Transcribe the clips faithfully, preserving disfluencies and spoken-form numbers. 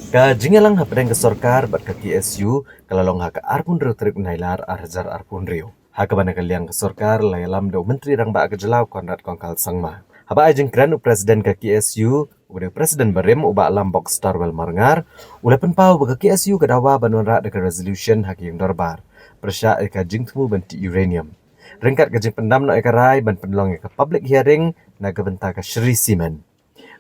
Ka jingïalang hapdeng ka sorkar bad ka K S U ka la long ha ka arphew hynriew tarik u Nailar ar hajar arphew hynriew, ha kaba na ka liang ka sorkar la ïalam da u Myntri Rangbah ka jylla u Conrad Kongkal Sangma. Haba ai jingkren u President ka K S U, u dei u President barim u Bah Lambok Starwell Marngar, u la pynpaw ba ka K S U ka dawa ban wanrah da ka resolution ha ka ïing dorbar pyrshah ïa ka jingthmu ban tih uranium, ryngkat ka jingpyndam noh ïa ka rai ban pynlong ïa ka public hearing na ka bynta ka Shree Cement,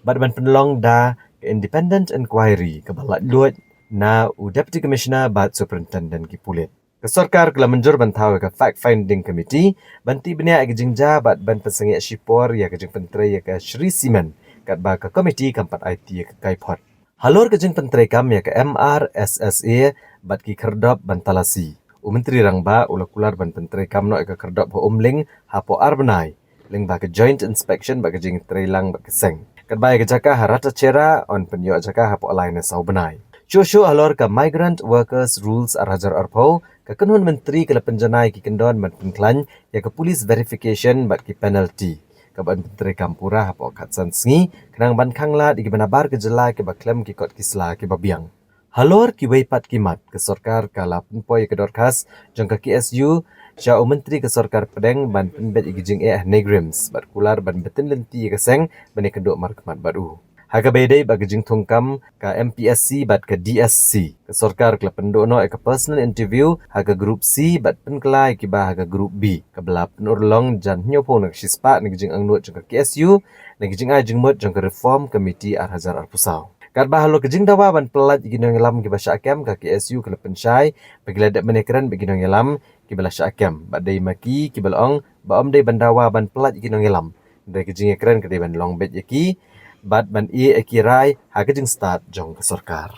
bad ban pynlong da ka independent inquiry kaba laitluid na u Deputy Commissioner bad Superintendent ki pulit. Ka sorkar ka la mynjur ban thaw ïa ka fact finding committee ban tih bniah ïa ka jingjia bad ban pynsangeh shipor ïa ka jingpyntrei ïa ka Shree Cement, katba ka committee kam pat aiti ïa ka kaiphod. Halor ka jingpyntrei kam ïa ka M R S S A bad ki khyrdop ban talasi, u Myntri Rangbah u la kular ban pyntrei kam noh ïa ka khyrdop ha Umling hapoh ar bnai, lyngba ka joint inspection bad ka jingtreilang bad ka seng. Katba ïa ka jaka ha Ratacherra yn pynïoh jaka hapoh lai ne saw bnai. Shuh shuh halor ka Migrant Workers Rules ar hajar arphew, ka kynhun myntri ka la pynjanai ki kyndon ban pynkhlaiñ ïa ka police verification bad ki penalty, kaba yn pyntrei kam pura hapoh khatsan sngi, khnang ban khanglad ïa kiba nabar ka jylla kiba khlem ki kot ki sla kiba biang. Halor kiwei pat ki mat, ka sorkar ka la pynpoi ïa ka dorkhas jong ka K S U sha u Myntri ka sorkar pdeng ban pynbeit ïa ka jingeh ha NEIGRIHMS bad kular ban btin lynti ïa ka seng ban ïakynduh markhmat bad u. Ha kaba ïadei bad ka jingthung kam ka M P S C bad ka D S C, ka sorkar ka la pynduh noh ïa ka personal interview ha ka group C bad pynkylla ïa kiba ha ka group B, kaba la pynurlong jan hynñiewphew na ka shispah na ka jingangnud jong ka K S U na ka jingai jingmut jong ka Reform Committee ar hajar arphew saw. Katba halor ka jingdawa ban pyllait ïa ki nongïalam kiba shah kem, ka K S U ka la pynshai ba ki la dep ban ïakren bad ki nongïalam kiba la shah kem, bad dei ma ki kiba la ong ba ym dei ban dawa ban pyllait ïa ki nongïalam, hynrei ka jingïakren ka dei ban long beit ïa ki bad ban ïeh ïa ki rai ha ka jingstad jong ka sorkar.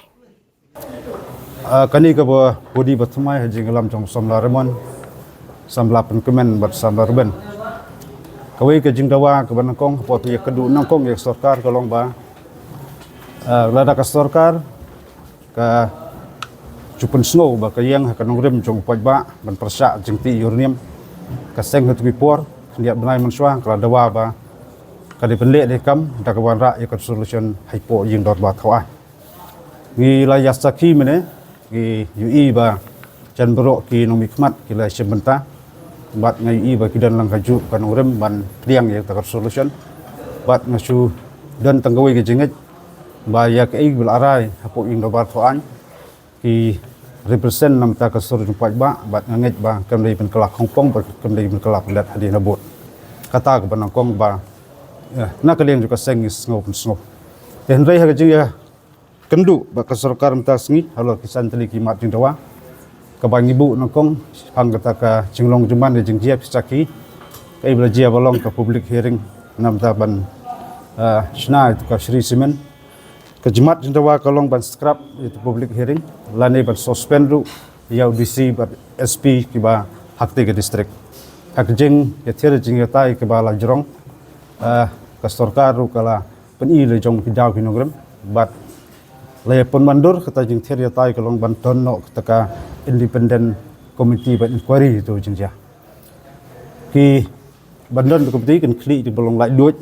Ah, kane kaba pudi ba thymmai ha jingïalam jong samla Raymond, samla Pynkmen bad samla Reuben. Kawei ka jingdawa kaba nyngkong hapoh ka ïakynduh nyngkong ïa ka sorkar ka long ba, ah, lada ka sorkar ka ju pynsngew ba ka ïeng ha ka nongrim jong u paidbah ban pyrshah jingtih uranium, ka seng ha katu ka por, khyndiat bnai mynshuwa ka la dawa ba ka dei ban leh dei kam da kaba wanrah ïa ka resolution hapoh ïing dorbar thaw aiñ. Ngi la ïa sakhi mynne, ngi ïohi ba jan baroh ki nongmihkhmat ki la shim bynta bad nga ïohi ba ki don lang kajuh ka nongrim ban pdiang ïa kata ka resolution. Bad nga shu don tang kawei ka jingngeit ba ïa kaei ba la rai hapoh ïing dorbar thaw aiñ ki represent na bynta ka sur jong u paidbah, bad nga ngeit ba kam dei ban kylla khongpong bad kam dei ban kylla pyndet hadien habud. Kata kaba nyngkong ba, eh, na ka liang jong ka seng ngi sngew pynsngew. Te hynrei ha ka jingïa kynduh bad ka sorkar mynta ka sngi halor ki san tylli ki mat jingdawa, kaba ngi buh nyngkong shaphang kata ka jinglong jingman ne jingjia, phi sakhi kaei ba la jia ba long ka public hearing na bynta ban, ah, shna ïa ka Shree Cement. Ka jingmat jingdawa ka long ban scrap ïa ka public hearing lane ban suspend ruh ïa u D C bad S P kiba ha katei ka district. Ha ka jingïathied jingïatai kaba la jrong, ah, ka sorkar ruh ka la pyni la jong ki daw ki nongrim bad la ïa pynwandur kata jingthied ïatai ka long ban don noh kata ka independent committee bad inquiry ïa katu ka jingjia. Ki ban don ka committee kan khlieh da ba long laitluid,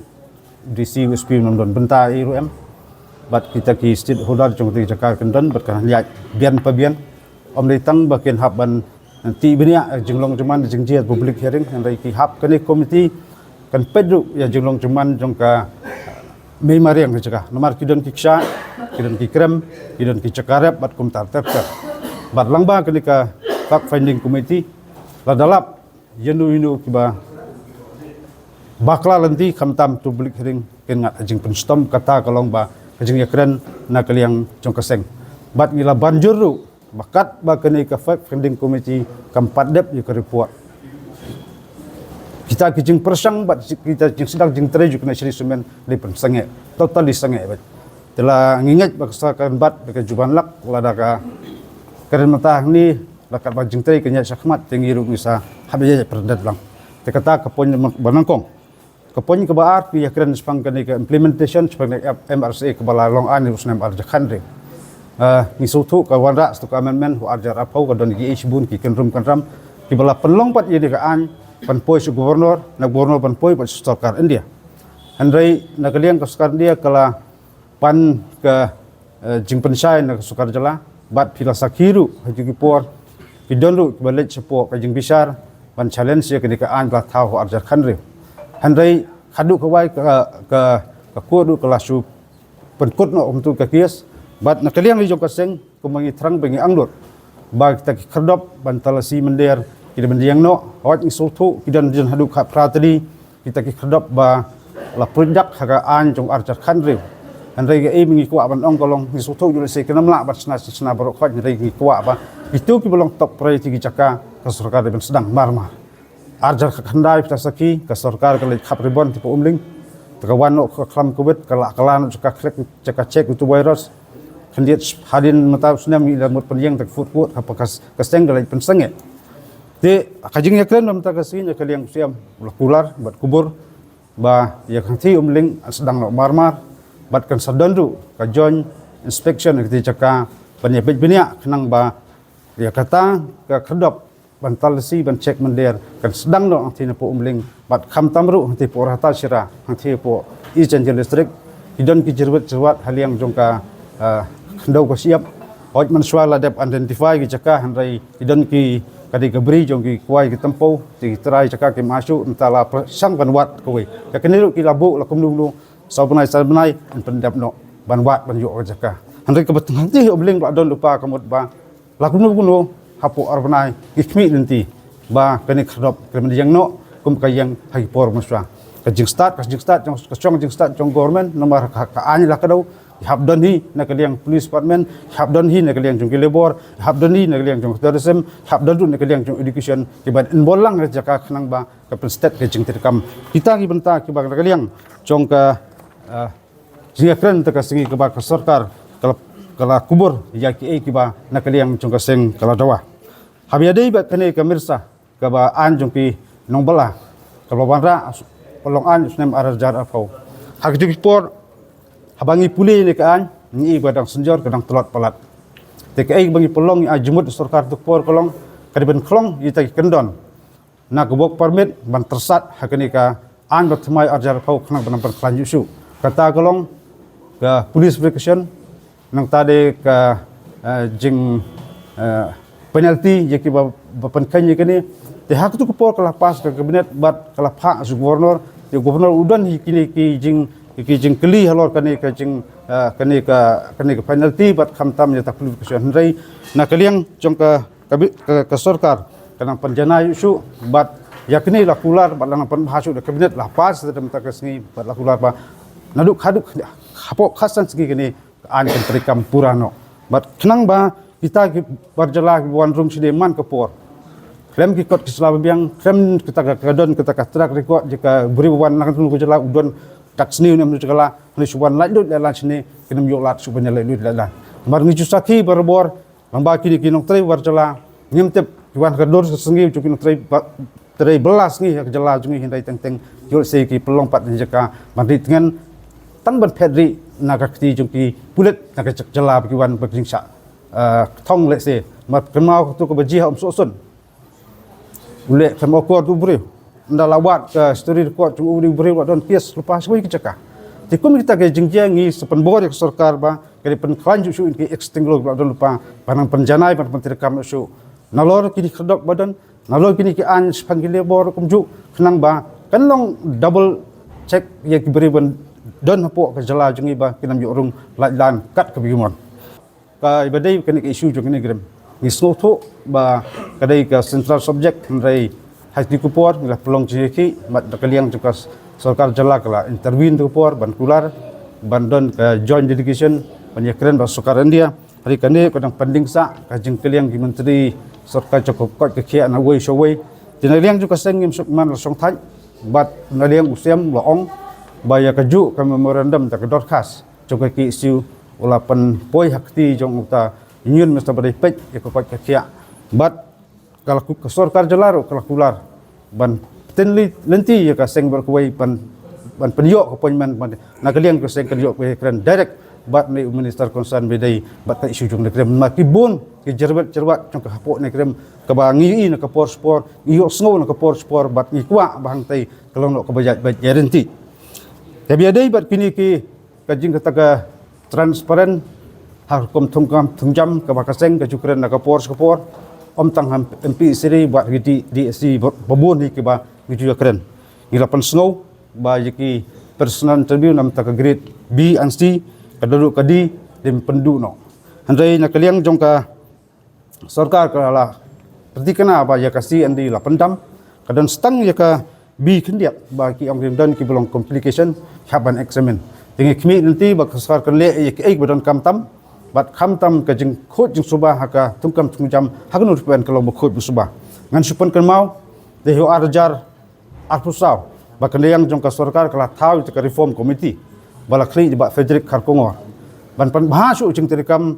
D C, S P ym don bynta ei ruh em. Bad kita ki stakeholder jong kata ka jaka kan don bad kan ïaid bian pa bian. Ym dei tang ba kin hap ban tih bniah ïa ka jinglong jingman jingjia, public hearing, hynrei ki hap kane ka committee kan peit ruh ïa ka jinglong jingman jong ka mei mariang ka jaka. Namar ki don ki kshaid, ki don ki krem, ki don ki jaka rep bad kumta ter ter. Bad lyngba kane ka fact finding committee, lada lap ïano ïano kiba bakla lynti, khamtam, public hearing kin ngat jingpynshitom, kata ka long ba ka jingïakren na ka liang jong ka seng. Bad ngi la ban jur ruh ba katba kane ka fact finding committee kam pat dep ïa ka report, kita ki jingpyrshang bad kita ki jingsdang jingtrei jong kane ka Shree Cement dei pynsangeh, totally sangeh bad. Te la ngi ngeit ba ka sorkar kan bat bad ka ju ban lak lada ka kren mynta hangne, la katba jingtrei kan ïaid shakhmat te ngi ruh ngi sa hap ïaid pyrdet lang. Te kata ka point ba nyngkong. Ka point kaba ar, ngi ïakren shaphang kane ka implementation shaphang kane ka M R S A kaba la long aiñ ha u snem ar hajar khathynriew. Ah, ngi sngewthuh ka wanrah sa katu ka amendment ha u ar hajar arphew, ka don ki ei shibun ki kynrum kynram kiba la pynlong pat ïa kane ka aiñ ban poi sha u Governor, na u Governor ban poi pat sha sorkar India. Hynrei na ka liang ka sorkar India ka la pan ka eh, jingpynshai na ka sorkar jylla, bad phi la sakhi ruh ha kito ki por ki don ruh kiba leit shapoh ka jingbishar ban challenge ïa kane ka aiñ ba la thaw ha ar hajar khathynriew. Hynrei haduh kawei ka, ka, ka court ruh ka la shu pynkut noh kumtu ka case, bad na ka liang jong ka seng kumba ngi thrang ba ngi angnud ba kita ki khyrdop ban talasi mynder ki dei ban ïeng noh. Hooid, ngi sngewthuh ki don, don haduh khatphra tylli kita ki khyrdop ba la pruid dak ha ka aiñ jong ar hajar khathynriew. Hynrei kaei ba ngi kwah ban ong ka long, ngi sngewthuh ïoh lehse kim lah ban shna shna baroh khoit, hynrei ngi kwah ba kito kiba long top priority ki jaka ka sorkar dei ban sdang marmar. Ar hajar khatkhyndai, phi la sakhi, ka sorkar ka leit khap ribbon te pa Umling. Te ka wan noh ka khlam covid, ka la, ka la noh jaka khrek, jaka check utu virus. Khyndiat hadien mynta u snem ngi la mut pynïeng te ka food court, ha ka, ka seng ka leit pynsangeh. Te ka jingïakren mynta ka sngi na ka liang u Syiem u la kular bad kubur ba ïa ka hangthie Umling yn sdang noh marmar, bad kan sa don ruh ka joint inspection ha kata ka jaka ban ïa beit bniah khnang ba ïa kata ka khyrdop ban talasi ban check mynder kan sdang noh hangthie na poh Umling, bad khamtam ruh hangthie poh Rata Shira, hangthie poh East Jaintia Hills District. Ki don ki jyrwit jyrwat ha liang jong ka, ah, khyndew ka shyiap. Hooid, mynshuwa la dep identify ki jaka, hynrei ki don ki, ka dei ka bri jong ki kwai ki tympew, te ki trai jaka kim ïoh shuh, mynta la pyrshang ban wad kawei. Ïa kine ruh ki la buh la kumno kumno, saw bnai saw bnai yn pyndep noh ban wad ban ïoh ka jaka. Hynrei kaba tang hangthie Umling ba la don lypa ka mut ba la kumno kumno hapoh ar bnai ngi khmih lynti ba kane ka khyrdop kan ïeng noh kum ka ïeng ha ki por mynshuwa. Ka jingstad, ka jingstad jong, ka shong jingstad jong government, namar ka, ka aiñ la kdew. Ïa hap don hi na ka liang police department, ïa hap don hi na ka liang jong ki labour, ïa hap don hi na ka liang jong tourism, ïa hap don ruh na ka liang jong education, kiban involve lang ha jaka khnang ba ka pynsted ka jingtreikam. Kita ki bynta kiba na ka liang jong ka, ah, jingïakren te ka sngi kaba ka sorkar ka la, ka la kubur ïa kiei kiba na ka liang jong ka seng ka la dawa. Haba ïadei bad kane ka MIRSA, kaba aiñ jong ki nongbylla, kaba wanrah pynlong aiñ u snem ar hajar arphew. Ha kito ki por haba ngi pule ïa kane ka aiñ ngi i ba dang synjor, ka dang tlot palat. Te kaei ba ngi pynlong, ngi ai jingmut sorkar tu ka por ka long ka dei ban khlong ïa kita ki kyndon na ka work permit ban tyrsad ha kane ka aiñ ba thymmai ar hajar arphew khnang ban, ban khlaiñ ïuh shuh. Kata ka long ka police protection, nangta de ka, eh, jing, eh, penalty ïa kiba, ba pynkheiñ ïa kane. Te ha katu ka por ka la pass ka cabinet bad ka la phah sha u governor. Te u governor u don hi kine ki jing, ki jingkylli halor kane ka jing, eh, kane ka, kane ka penalty bad khamtam ïa ta police protection. Hynrei na ka liang jong ka ka bi-, ka, ka sorkar ka nang pynjanai shuh bad ïa kane la kular bad la nang pynbha shuh da cabinet, la pass da mynta ka sngi bad la kular ba naduh haduh hapoh khatsan sngi kane ka aiñ kan treikam pura noh. Bad khnang ba kita ki bar jylla kiba wan rung shane man ka por, khlem ki kot ki sla ba biang, khlem kita ka, ka don kita ka track record jong ka briew ba wan na ka jylla, u don tak sniew ne em jylla, ne shu wan laitluid lailan shane, kin ym ïoh lad shuh ban ïa laitluid lailan. Namar ngi ju sakhi barabor, lyngba kine ki nongtrei bar jylla, ngim tip ki wan ka dur ka sngi jong ki nongtrei ba, trei bylla sngi ha ka jylla jong ngi, hynrei teng teng ïoh lehse ki pynlong pat na jaka ban ri tngen, tang ban phet ri na ka kti jong ki pulit na ka jylla ba ki wan ba ki jingshah, eh, thong lehse. Namar kynmaw katu kaba jia ha Umsohsun. U leh khlem akor u briew. Ynda la wad ka history record jong u dei u briew la don case lypa shawei ki jaka. Te kum kita ki jingjia ngi sa pynbor ïa ka sorkar ba ka dei pynkhlaiñ shuh shuh ïa ki ex-Sting Law ba la don lypa, ba nang pynjanai, ba nang pyntreikam shuh. Nalor kine ki khyrdop ba don, nalor kine ki aiñ shaphang ki labour kumjuh, khnang ba kan long double check ïa ki briew ban don hapoh ka jylla jong ngi ba kin ym ïoh rung lait lan kat kaba ki mon. Kaba dei kane ka issue jong kane ka rim, ngi sngewthuh ba ka dei ka central subject, hynrei ha kine ki por ngi la pynlong jingïakhih bad na ka liang jong ka sorkar jylla ka la intervene ha kine ki por ban kular ban don ka joint delegation ban ïakren bad sorkar India. Hynrei kane ka dang pending sah, ka jingkylliang ki myntri sorkar jong ka koit ka khiah na uwei sha uwei. Te na liang jong ka seng ngim suk man la shongthait bad na liang u Syiem la ong ba ïa kajuh ka memorandum da ka dorkhas jong ka KSU u la pynpoi ha kti jong uta Union Minister ba dei peit ïa ka koit ka khiah. Bad ka la ku-, ka sorkar jylla ruh ka la kular ban pynlynti ïa ka seng baroh kawei ban, ban pynïoh ka appointment ban, na ka liang ka seng kan ïoh ka kren direct bad une u minister concern ba dei bad ka issue jong nongrim. Namar ki bun ki jyrwat jyrwat jong ka hapoh nongrim kaba ngi ïohi na ka por spor, ngi ïohsngew na ka por spor bad ngi kwah ba hangtei ka long noh kaba ïaid beit ïaid ryntih. Kaba ïadei bad kine ki ka jing kata ka transparent, ha ka rukom thungkam thungjam kaba ka seng ka ju kren na ka por sha ka por, ym tang ha M P E C re, bad ha ki D-, D S E ba, ba bun hi kiba ngi ju ïa kren. Ngi la pynsngew ba ïa ki personal interview na bynta ka grade B and C, ka da ruh ka D, ym pynduh noh. Hynrei na ka liang jong ka sorkar ka la pyrthikna ba ïa ka C and D la pyndam, ka don stang ïa ka B khyndiat ba ki ong ym don kiba long complication, ki hap ban examine. Te ngi khmih lynti ba ka sorkar kan leh ïa kiei kiba donkam tam, bad khamtam ka jingkhuid jingsuba ha ka thungkam thungjam ha kano ruh pynban ka long ba khuid ba suba. Ngan shu pynkynmaw, te ha u ar hajar arphew saw, ba ka liang jong ka sorkar ka la thaw ïa ka reform committee, ba la khlieh da i Bah Frederick Kharkongor, ban pynbha shuh jingtreikam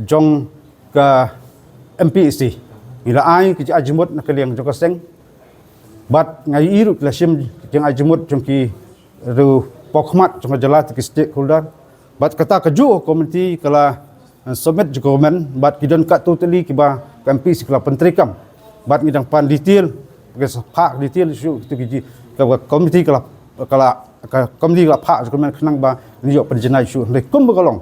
jong ka M P E C. Ngi la ai ka jingai jingmut na ka liang jong ka seng. Bad nga ïohi ruh ki la shim ka jingai jingmut jong ki riew paw khmat jong ka jylla, te ki stakeholder. Bad kata kajuh ka committee ka la, eh, submit jong ka government, bad ki don katto tylli kiba ka M P E C ka la pyntreikam. Bad ngi dang pan detail, ka sa phah detail shuh, kito ki ji-, ka, ka committee ka la, ka la, ka committee ka la phah jong ka government khnang ba ngin ïoh pynjanai shuh. Hynrei kumba ka long,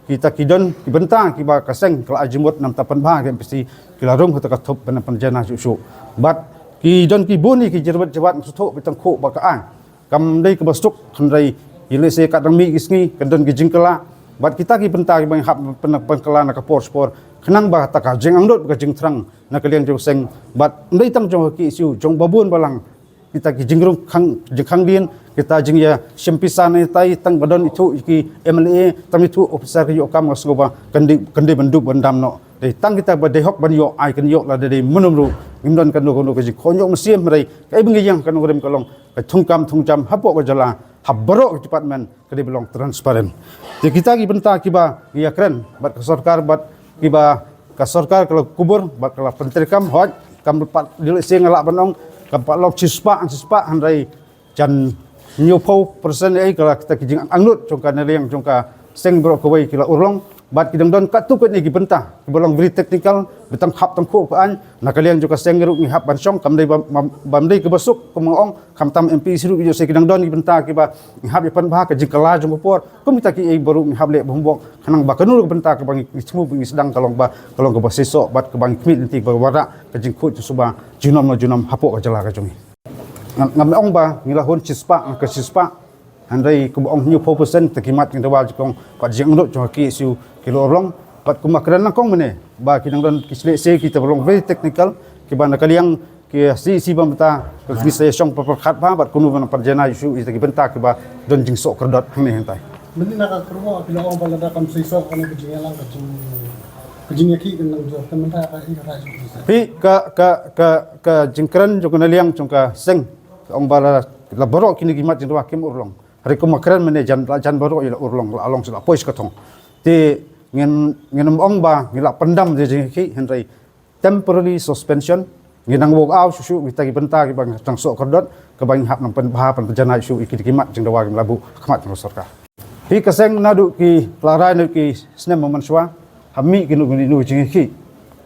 kita ki don ki bynta kiba ka seng ka la ai jingmut na bynta pynbha ka M P E C, ki la rung ha kata ka thup ban pynjanai shuh shuh. Bad ki don ki bun ki jingrbet jingbat, sngewthuh ba tang khuh ba ka ai kam dei kaba suk, hynrei ïa lehse ka dang mih ki sngi ka don ki jingkylla. Bad kita ki bynta kiba ngi hap pyn-, pynkylla na ka por sha ka por, khnang ba kata ka jingangnud ka jingthrang na ka liang jong ka seng. Bad ym dei tang jong ka K S U, jong ba bun balang, kita ki jingrung khang, jingkhang dien, kita jingïashim pisa na itai, tang ba don ithuh ki M L A, tang ithuh officer ki ïoh kam, nga sngew ba kan dei, kan dei ban dup ban dam noh. Dei tang kita ba dei hok ban ïoh, ai kan ïoh lada dei mynno ruh. Ngim don kano kano ka jingkhynñiuh mynsiem, hynrei kaei ba ngi ïeng ha ka nongrim ka long ka thungkam thungjam hapoh ka jylla, ha baroh ki department, ka dei ba long transparent. Te kita ki bynta kiba ngi ïa kren bad ka sorkar, bad kiba ka sorkar ka la kubur bad ka la pyntreikam, hooid, kam pat, ïa lehse nga lah ban ong, kam pat long shispah, shispah, hynrei jan hynñiewphew percent ei ka la, kita ki jingangnud jong ka na liang jong ka seng baroh kawei ki la urlong. Bad ki dang don katto katne ki bynta kiba long very technical, ba tang khap tang khuh ka aiñ. Na ka liang jong ka seng ruh ngi hap ban shong, kam dei ba, ba, bym dei kaba suk, kum nga ong, khamtam M P E C ruh, ïoh se ki dang don ki bynta kiba ngi hap ïa pynbha, ka jingkylla jong ka por. Kum kita kiei baroh ngi hap leh homework, khnang ba kano ruh ka bynta kaba ngi, ngi thmu ba ngi sdang ka long ba, ka long kaba seisoh, bad kaba ngi khmih lynti ba wanrah ka jingkhuid jingsuba junom la junom hapoh ka jylla ka jong ngi. Ngam, ngam ong ba ngi la hun shispah, nga ka shispah. Hynrei kumba ong hynñiewphew percent, te ki mat jingdawa jong ka, bad jingangnud jong ka K S U ki la urlong. Bad kumba kren lang kong mynne, ba ki dang don ki shlei se kita ba long very technical, kiba na ka liang ki C E C ba mynta, ka, ki sa ïa shong pyrkhat bha, bad kumno ban pynjanai shuh ïa kita ki bynta kiba don jingsoh kordor hangne hangtai. Mynta na ka kyrwoh ki la ong ba lada kam seisoh kane ka jingïalang, ka jing, ka jingïakhih kan nang jur, te mynta ka, ka, ka, ka, ka jingkren jong ka na liang jong ka seng, ka ong ba la, la baroh kine ki mat jingdawa kim urlong. Hynrei kumba kren mynne, jan, la jan baroh ïa la urlong, la long sha, la poi sha ka thong. Te ngin, ngin ym ong ba ngi la pyndam ïa ka jingïakhih, hynrei temporary suspension, ngi nang walk out shuh shuh kita ki bynta kiba ngi tang soh kordor, kaba ngi hap nang pynbha, pynjanai shuh ïa ki, ki mat jingdawa kim la buh ha khmat jong ka sorkar. Hi ka seng naduh ki la rai, naduh ki snem mynshwa, ha mih kino kino jingïakhih,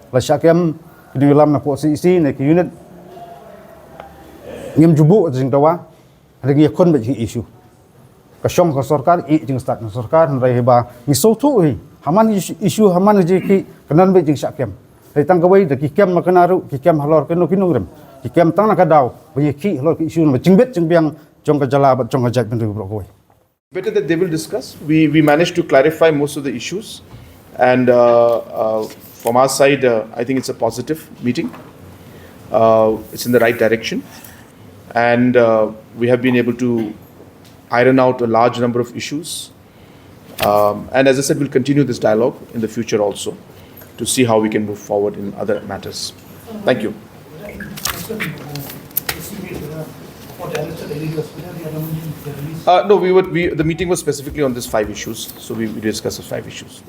la shah kem ki nongïalam na poh C E C ne ki unit, ngim ju buh jingdawa. Hynrei ngi ïakhun beit ki issue. Ka shong ka sorkar, i jingstad na sorkar, hynrei haba ngi sngewthuh hi, ha man issue, ha man jingïakhih, kan don beit jingshah kem. Hynrei tang kawei, da ki kem ma kane ruh, ki kem halor kino kino nongrim, ki kem tang na ka daw ba ïakhih halor ki issue, na jingbit jingbiang jong ka jylla bad jong ka jaitbynriew baroh kawei. Better that they will discuss. We, we managed to clarify most of the issues. And, uh, uh, from our side, uh, I think it's a positive meeting. Uh, it's in the right direction. And, uh, we have been able to iron out a large number of issues. Um, and as I said, we'll continue this dialogue in the future also to see how we can move forward in other matters. Thank you. Uh, no, we were, we, the meeting was specifically on these five issues, so we, we discussed the five issues.